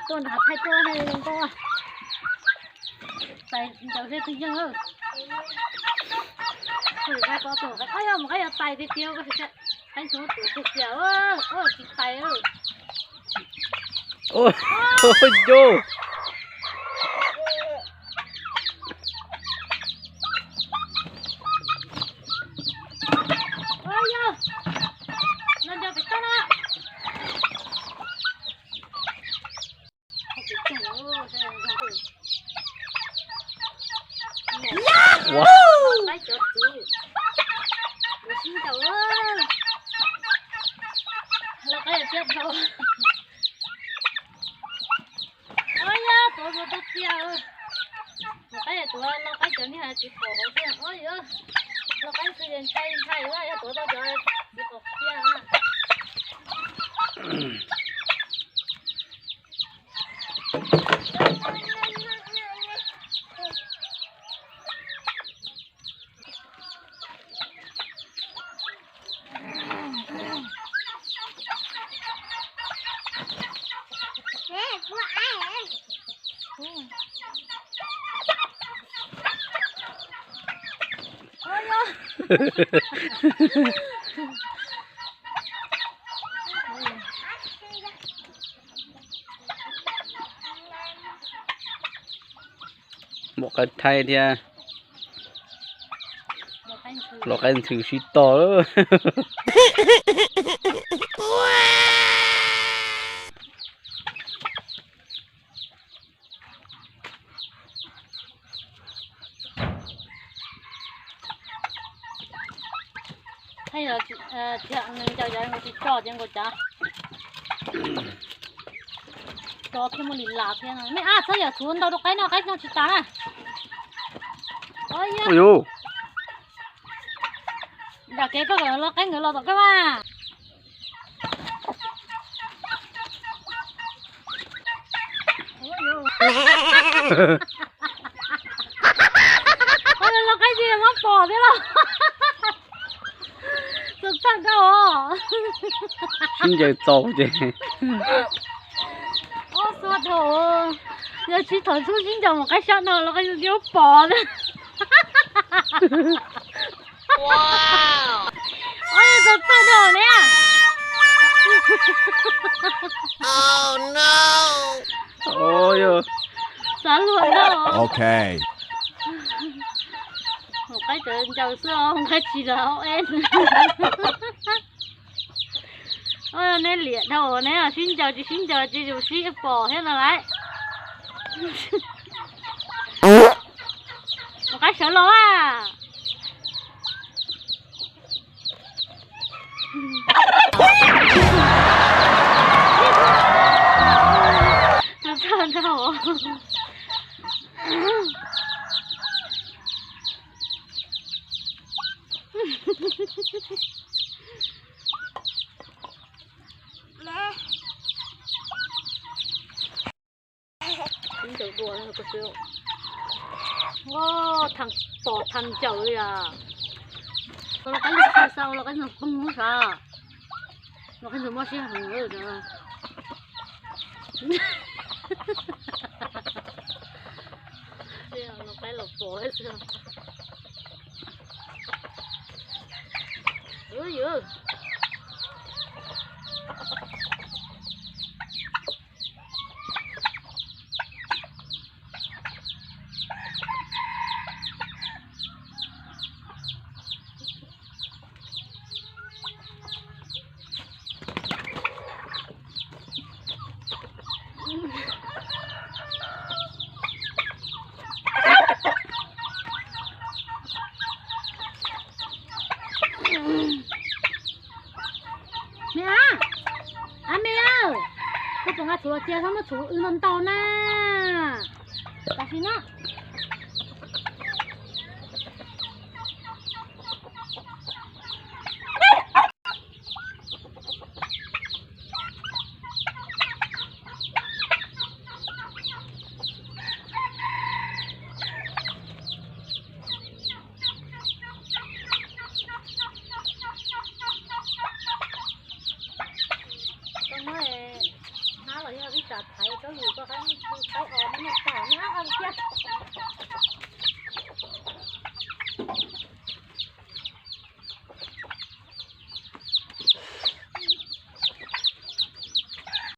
Tuaj nram thaij tuaj, nkauj, tais ncaws thiab twg yeej. Mus qab yog mus qab yog tais tiag tiag, qab ntxhw tus tiag tiag, tsis tais. Yo. Ua, qaib cov txwv, ua sib ncaus, lau qaib yog siab dhau. Ua yog tuav mus tau tiag, lau qaib tuav, lau qaib cov niag tsis pom hauv tiag. Ua yog lau qaib xwb ces ntshai ntshai, yog tuav tau cov tsis pom tiag. Muaj qaib thaij thiab. Lau qaib ntxhw sib tog. Thiab nws ncaws cov nkaus tsis tso ces nkaus cav. Tso thiab muaj li las thiab no. Nej ab, txhob yam txhuv ntau rau qaib no, qaib no tsis tas na. Nram kev koj kom lau qaib nkawd los tom koj mas. Lau qaib ces muab pom thiab los. Txog txaj dhau os. Sib ncaws txaus ces. Ob xua dhau. Yog tsis thaum txhub sib ncaws mus qaib sab no los qaib yuav pom na. Ua yog txog txaj dhau ne. Xav luag dhau. Mus qaib cov ncaws xwb, mus qaib tsis los eb. Neb liam dhau, neb sib ncaws tsis sib ncaws ces yus sib pom thiab no lauj. Mus qaib sawv los a. Txog txaj dhau. Ua, thaum pom thaum ncaws li as. Ua los qaib ntxhw xav, ua los qaib ntxhw poob sav. Los qaib ntxhw mob siab heev. Los qaib los pom xwb. Me ab, ab me, koj puas nqa txhuv los cia, txhob muab txhuv wb ntau ntau na. Tam sim no. Koj muab hnab los yog ib co? Thaiv rau yus koj qab, qaib os, muab